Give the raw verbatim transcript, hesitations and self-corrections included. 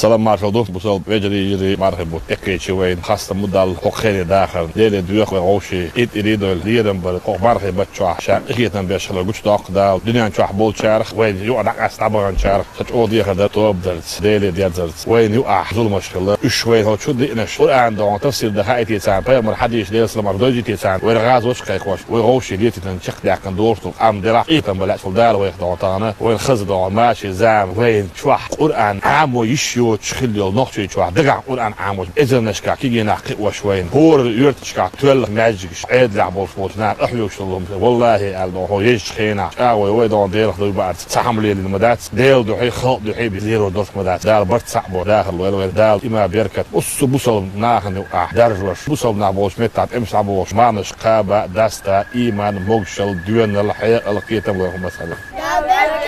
Салам маршал ду, бусалба вежарий, йижарий, мархий бу тӀекхечи вайна, хастам бу Далла хӀокху хене дахарна. Деле доьху вай вовший, итт иридойла лерам бар, хӀокху мархий баччохь ша къинхетам беш хила гучудоккху Дала. Дуьнен чохь болчарах, вайна юкъа дӀакъаста дӀабаханчарах, ша чӀогӀа дехар дар тоба дарца, Деле дезарца. Вайна юкъахь зуламаш хила, уьш вайна хӀокху чу диънаш, Къуръан догӀун тафсир дан хаийтийцарна, пайхамар хьадийш Делан саламаш дойзийтийцарна, вайна гӀазош кхайкхош, вай вовший летитан чекхдаьккхина дохуртур, амма делахь къинхетам бала Дала вайх догӀун тахана, вайна хаза догӀун маши зама, вайна чохь Къуръан Ӏамо йиш йоцуш хилла йолу нохчий чохь дагахь Къуръан Ӏамош, эзарнашкахь кегийнахь кхиош вайна, хӀора оьрташкахь тоьллах маьждигаш, Ӏедалехь болуш боцу наха къахьоьгуш долу хӀума. Валлахи, аьлла доху, хӀо езачу хенахь чӀагӀо вай догӀун Делах дуй баарца цхьа хьама лелийна ма дац, Делан дуьхьий, халкъ дуьхьий беза лерор долуш ма дац. Дала барт цхьаъ бо, дахар лойла вайна. Дала има беркат, уссу бусалба нахана юкъахь даржош, бусалба нах болчу меттахь тӀемаш дӀабохуш, марнаш кхаба, даста, ийман, могушалла, доьналла, хьекъал, кхетам лойла хӀума ца хилла.